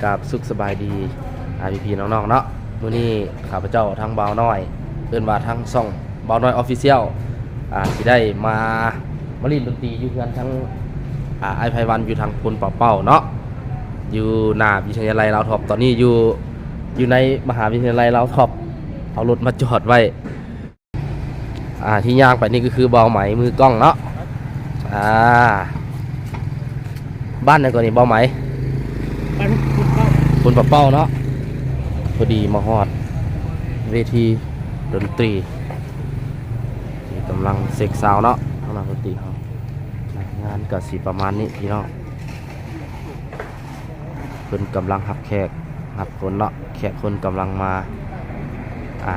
ກາບສຸກສະບາຍດີ ອ່າ ພີ່ໆ ນ້ອງໆ ເນາະ. ມື້ນີ້ຂ້າພະເຈົ້າທາງບ່າວນ້ອຍ ເອີ້ນວ່າທາງຊ່ອງບ່າວນ້ອຍ Official ອ່າ ຊິໄດ້ມາ ມາຫຼິ້ນດົນຕີຢູ່ເຮືອນທາງ ອ່າ ອ້າຍໄພວັນ ຢູ່ທາງໂພນປ່າເປົ້າເນາະ ຢູ່ໜ້າວິທະຍາໄລລາວທັອບ. ຕອນນີ້ຢູ່ ຢູ່ໃນມະຫາວິທະຍາໄລລາວທັອບ ເອົາລົດມາຈອດໄວ້. ອ່າ ທີ່ຍ່າງໄປນີ້ກໍຄືບ່າວໄໝມືກ້ອງເນາະ. ອ່າ ບ້ານຫຍັງເກາະນີ້ ບ່າວໄໝ? ບ້ານໂພນປ່າເປົ້າ ໂພນປ່າເປົ້າເນາະ. ພໍດີມາຮອດເວທີດົນຕີ ທີ່ກຳລັງເຊັກຊາວເນາະ ທາງນັກດົນຕີເຮົາ. ງານກໍຊິປະມານນີ້ພີ່ນ້ອງ. ເພິ່ນກຳລັງຮັບແຂກຮັບຄົນເນາະ, ແຂກຄົນກຳລັງມາ ອ່າ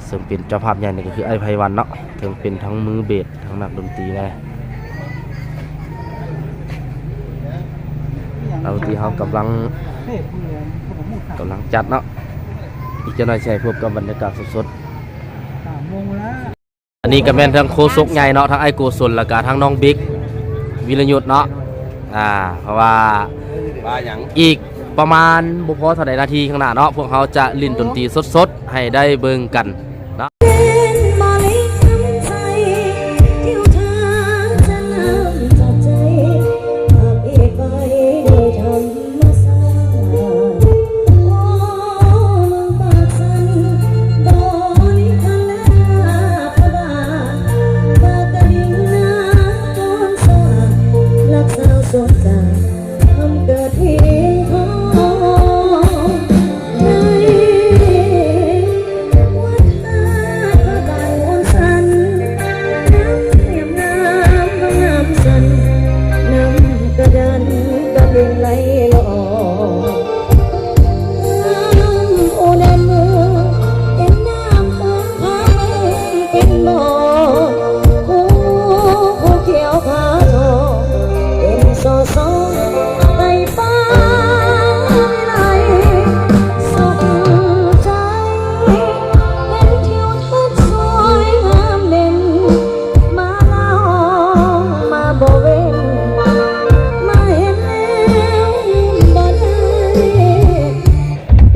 ເຊິ່ງເປັນເຈົ້າພາບໃຫຍ່ນີ້ກໍຄືອ້າຍໄພວັນເນາະ, ເຊິ່ງເປັນທັງມືເບດ ທັງນັກດົນຕີແດ່. ນັກດົນຕີເຮົາກຳລັງ ກຳລັງຈັດເນາະ, ອີກຈັກໜ່ອຍຊິໃຫ້ພົບກັບບັນຍາກາດສົດໆ. ອັນນີ້ກໍແມ່ນທັງໂຄສົກໃຫຍ່ເນາະ, ທັງອ້າຍໂກສົນ ແລ້ວກະທັງນ້ອງບິກ ວິລະຍຸດເນາະ. ອ່າ ເພາະວ່າ ວ່າຫຍັງ? ອີກປະມານບໍ່ພໍເທົ່າໃດນາທີຂ້າງໜ້າເນາະ, ພວກເຮົາຈະຫຼິ້ນດົນຕີສົດໆໃຫ້ໄດ້ເບິ່ງກັນເນາະ.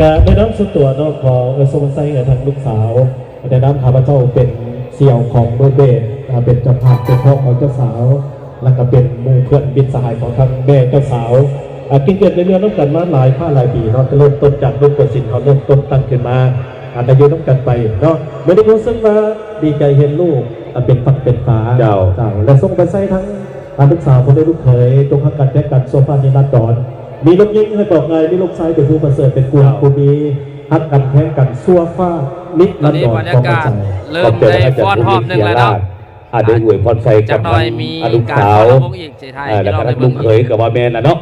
ກະແນະນຳສ່ວນຕົວເນາະ, ຂໍເອີ່ຍຊົມໃສ່ໃຫ້ທາງລູກສາວ ແນະນຳຂ້າພະເຈົ້າເປັນສ່ຽວຂອງມືເບດ ເປັນເຈົ້າພາບເປັນພໍ່ຂອງເຈົ້າສາວ ແລ້ວກໍເປັນໝູ່ເພື່ອນມິດສະຫາຍຂອງທາງແມ່ເຈົ້າສາວ. ອ່າ ກິນກຽມໄດ້ເລື່ອງນຳກັນມາຫຼາຍພາຫຼາຍປີເນາະ, ກໍເລີ່ມຕົ້ນຈາກລຸງໂກສິນ ເຮົາເລີ່ມຕົ້ນຕັ້ງຂຶ້ນມາ ອ່າ ໄດ້ຢູ່ນຳກັນໄປເນາະ. ມື້ນີ້ຮູ້ສຶກວ່າດີໃຈເຫັນລູກ ອ່າ ເປັນຝັກເປັນຝາ. ເຈົ້າ ເຈົ້າ ແລະ ສົ່ງໄປໃສ່ທັງ ອ່າ ລູກສາວຜູ້ໃດລູກເຂີຍ ຈົ່ງຮັກກັນແພງກັນ ຊົ່ວຟ້ານິລັນດອນ. ມີລູກຍິງໃຫ້ບອກງ່າຍ ມີລູກຊາຍເປັນຜູ້ປະເສີດ ເປັນກຸນ ເຈົ້າ ຜູ້ມີ ຮັກກັນແພງກັນ ຊົ່ວຟ້ານິລັນດອນ. ຕອນນີ້ບັນຍາກາດເລີ່ມໄດ້ຟ້ອນຮອບໜຶ່ງແລ້ວເນາະ. ອ່າ ໄດ້ອວຍພອນໄຊກັບທາງ ອ່າ ລູກສາວ ແລ້ວກໍທາງລູກເຂີຍກໍວ່າແມ່ນລະເນາະ.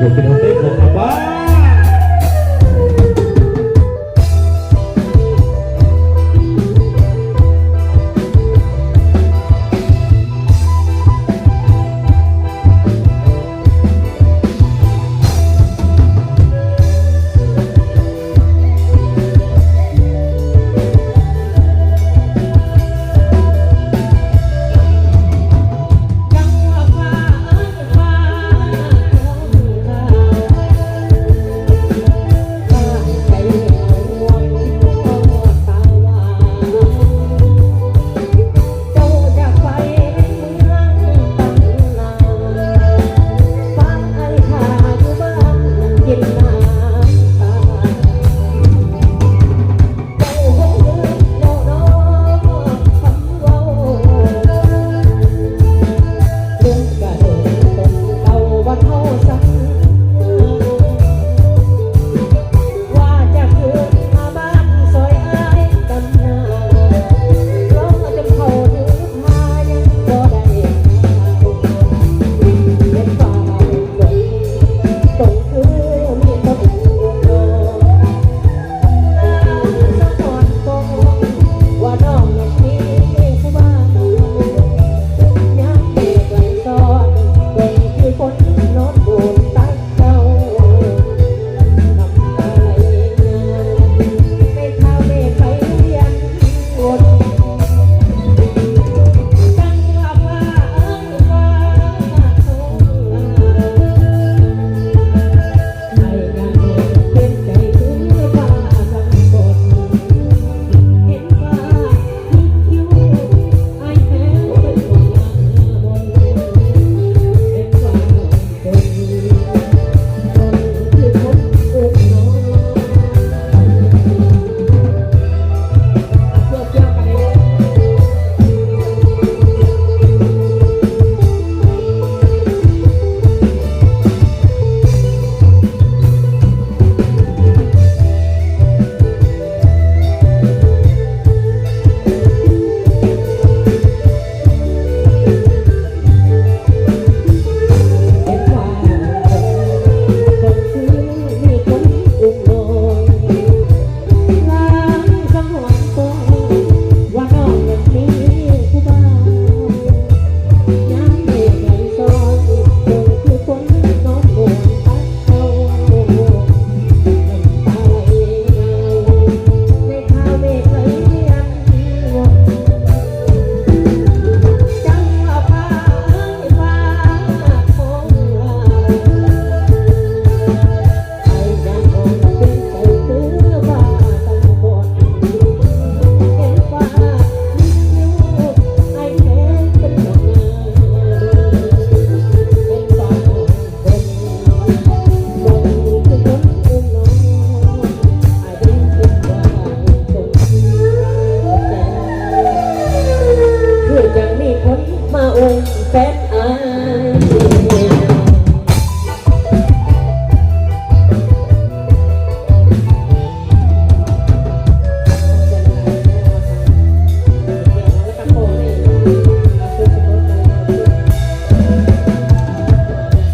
ເປັນເອົາເຕັມຂອງຊາວບ້ານ.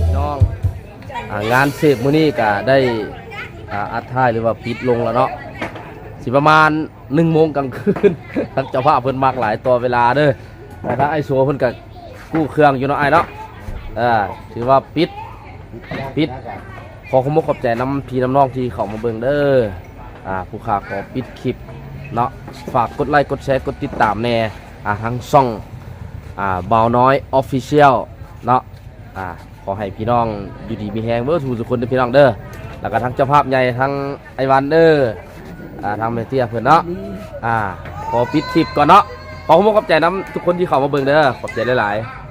ພີ່ນ້ອງ ອ່າ ງານເສບມື້ນີ້ກະໄດ້ ອ່າ ອັດທ້າຍ ຫຼືວ່າປິດລົງແລ້ວເນາະ ຊິປະມານ ໜຶ່ງໂມງກາງຄືນ ທາງເຈົ້າພາບເພິ່ນມັກຫຼາຍຕໍ່ເວລາເດີ ແຕ່ທາງອ້າຍໂສເພິ່ນກະກູ້ເຄື່ອງຢູ່ເນາະ ອ້າຍເນາະ ເອີ ຖືວ່າປິດ ປິດ ຂໍຂອບອົກຂອບໃຈນຳພີ່ນຳນ້ອງທີ່ເຂົ້າມາເບິ່ງເດີ ອ່າ ຜູ້ຂ້າຂໍປິດຄລິບເນາະ ຝາກກົດໄລ ກົດແຊ ກົດຕິດຕາມແດ່ ອ່າ ທາງຊ່ອງ ອ່າ ບ່າວນ້ອຍ Official ເນາະ ອ່າ ຂໍໃຫ້ພີ່ນ້ອງຢູ່ດີມີແຮງເບິດສູ່ທຸກຄົນເດີພີ່ນ້ອງເດີ ແລ້ວກະທາງເຈົ້າພາບໃຫຍ່ ທາງອ້າຍວັນເດີ ອ່າ ທາງແມ່ເຕ້ຍເພິ່ນເນາະ ອ່າ ຂໍປິດຄລິບກ່ອນເນາະ ຂໍຂອບອົກຂອບໃຈນຳທຸກຄົນທີ່ເຂົ້າມາເບິ່ງເດີ ຂອບໃຈຫຼາຍໆ.